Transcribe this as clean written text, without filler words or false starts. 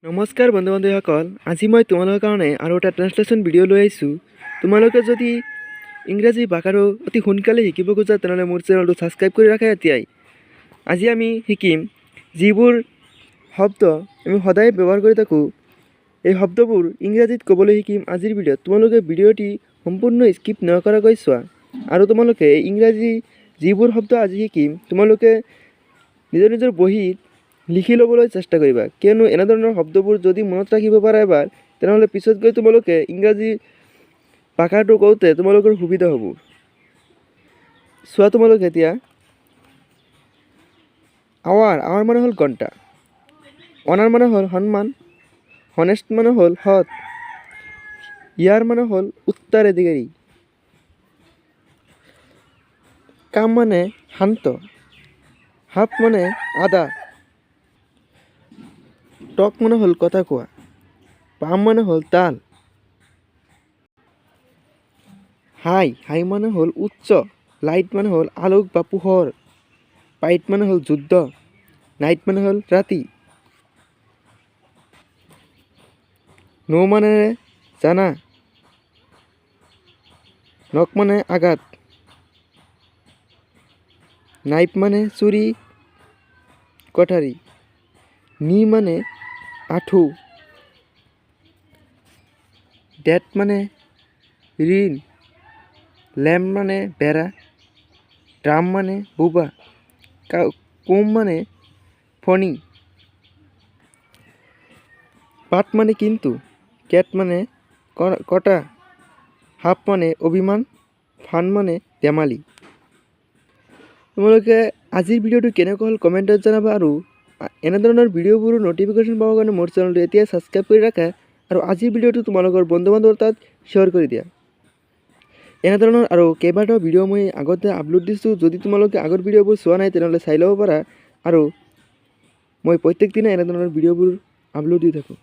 নমস্কাৰ বন্ধু বান্ধৱীসকল, আজি মই তোমালোকৰ কাৰণে আৰু এটা ট্ৰেঞ্চলেশ্যন ভিডিঅ' লৈ আহিছোঁ। তোমালোকে যদি ইংৰাজী ভাষাটো অতি সোনকালে শিকিব খোজা, তেনেহ'লে মোৰ চেনেলটো ছাবস্ক্ৰাইব কৰি ৰাখা এতিয়াই। আজি আমি শিকিম যিবোৰ শব্দ আমি সদায় ব্যৱহাৰ কৰি থাকোঁ, এই শব্দবোৰ ইংৰাজীত ক'বলৈ শিকিম আজিৰ ভিডিঅ'ত। তোমালোকে ভিডিঅ'টি সম্পূৰ্ণ স্কিপ নকৰাকৈ চোৱা আৰু তোমালোকে এই ইংৰাজী যিবোৰ শব্দ আজি শিকিম, তোমালোকে নিজৰ নিজৰ বহীত লিখি ল'বলৈ চেষ্টা কৰিবা। কিয়নো এনেধৰণৰ শব্দবোৰ যদি মনত ৰাখিব পাৰা এবাৰ, তেনেহ'লে পিছত গৈ তোমালোকে ইংৰাজী ভাষাটো কওঁতে তোমালোকৰ সুবিধা হ'ব। চোৱা তোমালোকে এতিয়া, আৱাৰ। আৱাৰ মানে হ'ল ঘণ্টা। অনাৰ মানে হ'ল সন্মান। হনেষ্ট মানে হ'ল সৎ। ইয়াৰ মানে হ'ল উত্তৰাধিকাৰী। কাম মানে শান্ত। হাফ মানে আধা। টক মানে হ'ল কথা কোৱা। পাম মানে হ'ল তাল। হাই। হাই মানে হ'ল উচ্চ। লাইট মানে হ'ল আলোক বা পোহৰ। ফাইট মানে হ'ল যুদ্ধ। নাইট মানে হ'ল ৰাতি। ন' মানে জানা। নক মানে আঘাত। নাইফ মানে চুৰি, কটাৰী। নি মানে আঁঠু। ডেট মানে ঋণ। লেম্ব মানে ভেড়া। ড্ৰাম মানে বোবা। কোম মানে ফণি। বাট মানে কিন্তু। কেট মানে কটা। হাফ মানে অভিমান। ফান মানে ধেমালি। তোমালোকে আজিৰ ভিডিঅ'টো কেনেকুৱা হ'ল কমেণ্টত জনাবা আৰু এনেধৰণৰ ভিডিঅ'বোৰৰ ন'টিফিকেশ্যন পাবৰ কাৰণে মোৰ চেনেলটো এতিয়াই ছাবস্ক্ৰাইব কৰি ৰাখা আৰু আজিৰ ভিডিঅ'টো তোমালোকৰ বন্ধু বান্ধৱৰ তাত শ্বেয়াৰ কৰি দিয়া। এনেধৰণৰ আৰু কেইবাটাও ভিডিঅ' মই আগতে আপলোড দিছোঁ। যদি তোমালোকে আগৰ ভিডিঅ'বোৰ চোৱা নাই, তেনেহ'লে চাই ল'ব পাৰা। আৰু মই প্ৰত্যেক দিনাই এনেধৰণৰ ভিডিঅ'বোৰ আপলোড দি থাকোঁ।